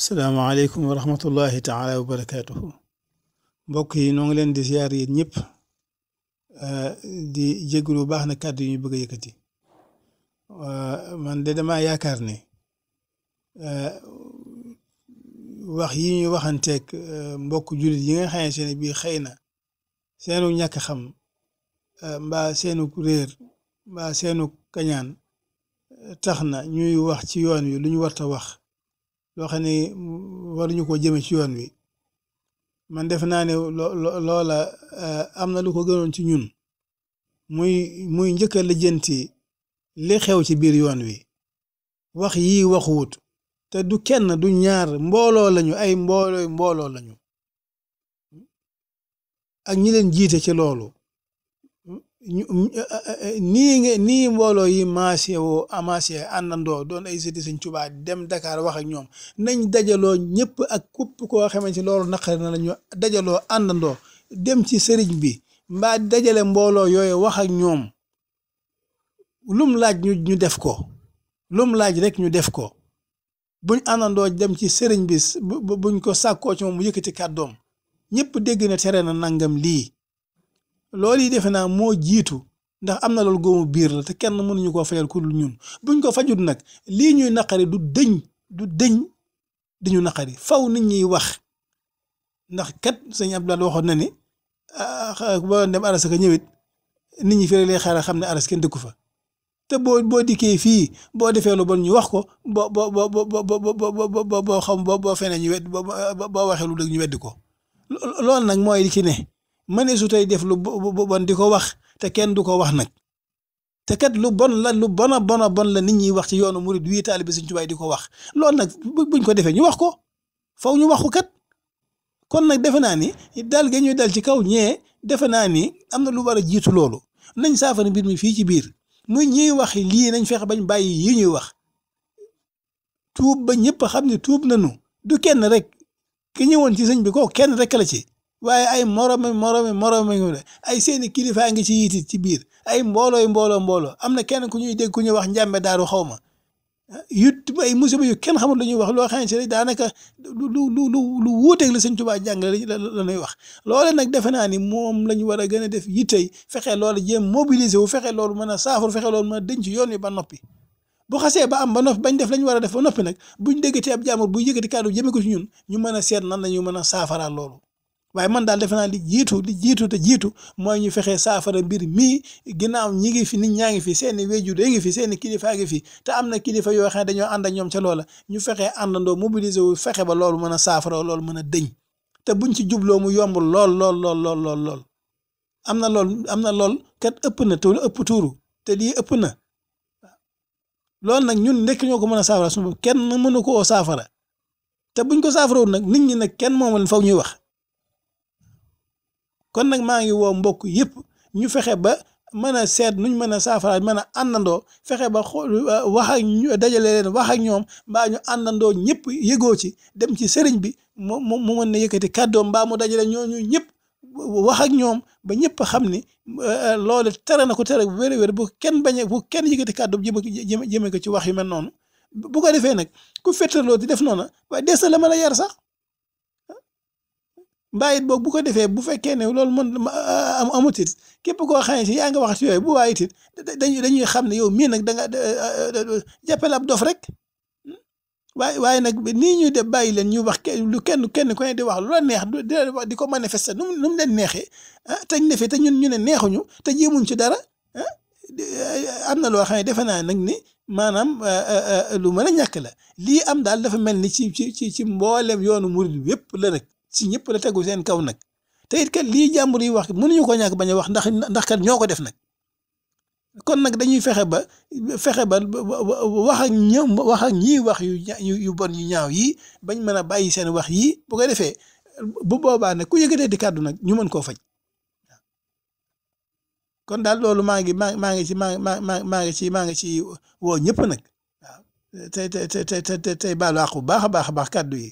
asalaamaaleykum wa rahmatullahi taala wa barakaatuhu mbokk yi noo ngi leen di ziar yéen ñëpp di jégalu baax na kàddu yi ñu bëgg a yëkkati man de damaa yaakaar ne wax yi ñu waxanteeg mbokk jullit yi nga xamante ne bii xëy na seenu ñàkk xam mbaa seenu réer mbaa seenu kañaan tax na ñuy wax ci yoon wi lu ñu warta wax loo xam ne waruñu ko jëme ci yoon wi man def naa ne loola am na lu ko gënoon ci ñun muy njëkk a lijjanti li xew ci biir yoon wi wax yii waxuwut te du kenn du ñaar mbooloo lañu ay mbooloo lañu ak ñi leen jiite ci loolu nii mbooloo yi maase àndandoo doon ay sëti Sëñ Tuubaa dem Dakar wax ak ñoom nañ dajaloo ñëpp ak képp koo xamante loolu naqari na la ñu dajaloo àndandoo dem ci sëriñ bi mbaa dajale mbooloo yooyu wax ak ñoom lum laaj ñu def ko lum laaj rek ñu def ko buñ àndandoo dem ci sëriñ bi buñ ko sàkkoo ci moom mu yëkkati kàddoom ñëpp dégg na tere na nangam lii loolu yi defe naa moo jiitu ndax am na loolu góomu biir la te kenn mënuñu koo fayal ku dul ñun buñ ko fajut nag lii ñuy naqari du dëñ diñu naqari faw nit ñiy wax ndax kat sëñ Abdoulaye waxoon na ni boo dem aras ka ñëwit nit ñi fi lay xaaral xam ne aras kenn dëkku fa te boo dikkee fii boo defee lu bon ñu wax ko boo xam boo fenee ñu wedd boo waxee lu dëgg ñu weddi ko loolu nag mooy li ci ne mëne su tey def lu bon di ko wax te kenn du ko wax nag te kat lu bon la lu bon la nit ñi wax ci yoonu murid wii taalibe Sëñ Tuubaa di ko wax loolu nag buñ ko defee ñu wax ko faw ñu wax ko kat kon nag defe naa ni dal ga ñuy dal ci kaw ñee defe naa ni am na lu war a jiitu loolu nañ saafara mbir mi fii ci biir muy ñuy wax lii nañ fexe bañ bàyyi yi ñuy wax tuub ba ñëpp xam ne tuub nañu du kenn rek ki ñëwoon ci sëñ bi ko kenn rek la ci waaye ay moroom ay seeni kilifaa ngi ci yitit ci biir ay mbooloo am na kenn ku ñuy dégg ku ñuy wax njàmbe daaru xaw ma ay musiba yu kenn xamul lu ñuy wax loo xamante ne daanaka lu wuuteeg la Sëñ Tuubaa jàngale la ñuy wax loole nag defe naa ni moom la ñu war a gën a def yittey fexe loolu jéem mobiliser wu fexe loolu mën a saafara fexe loolu mën a denc yoon wi ba noppi bu xasee ba am ba noppi bañ def la ñu war a def ba noppi nag buñ déggati ab jaamur buy yëkkati kàddu jëme ko ci ñun ñu mën a seet nan la ñu mën a saafara loolu waaye man daal defe naa li jiitu mooy ñu fexe saafara mbir mii ginnaaw ñi ngi fi nit ñaa ngi fi seeni wéjur ngi fi seeni kilifa ngi fi te am na kilifa yoo xam ne dañoo ànd ak ñoom ca loola ñu fexe àndandoo mobiliser wu fexe ba loolu mën a saafara loolu mën a dëñ te buñ ci jubloo mu yomb lool am na lool kat ëpp na te ëpp tuuru te lii ëpp na loolu nag ñun nekk ñoo ko mën a saafara suñu kenn mënu koo saafara te buñ ko saafarawul nag nit ñi nag kenn moom leen faw ñuy wax kon nag maa ngi woo mbokk yëpp ñu fexe ba mën a seet nuñ mën a saafara mën a àndandoo fexe ba wax ak dajale leen wax ak ñoom mbaa ñu àndandoo ñëpp yëgoo ci dem ci sëriñ bi mu mën na yëkkati kàddoom mbaa mu dajale ñooñu ñëpp wax ak ñoom ba ñëpp xam ni loolu tere na ko tere bu wér bu kenn yëkkati kàddoom jëme ko ci wax yu mel noonu bu ko defee nag ku fettaloo di def noonu waaye des na la mën a yar sax mbaayit boobu bu ko defee bu fekkee ne loolu mën amut it képp koo xam ne si yaa nga wax ci yooyu bu waayit it dañuy xam ne yow mii nag da nga jàppale ab dof rek waaye nag nii ñuy def bàyyi leen ñu wax lu kenn ku ne di wax lu la neex di ko manifester nu mu leen neexee te ñu defee te ñu ne neexuñu te jéemuñ ci dara am na loo xam ne defe naa nag ni maanaam lu mën a ñàkk la lii am daal dafa mel ni ci mboolem yoonu murid yépp la rek si ñëpp la tegu seen kaw nag te it kat lii jàmbur yi wax mënuñu ko ñàkk bañ a wax ndax kat ñoo ko def nag kon nag dañuy fexe ba wax ak ñoom wax ak ñii wax yu bon yu ñaaw yi bañ mën a bàyyi seen wax yii bu ko defee bu boobaa nag ku yëgatee di kàddu nag ñu mën koo faj kon daal loolu maa ngi ci woo ñëpp nag waaw tey baalu àq bu baax a baax kàddu yi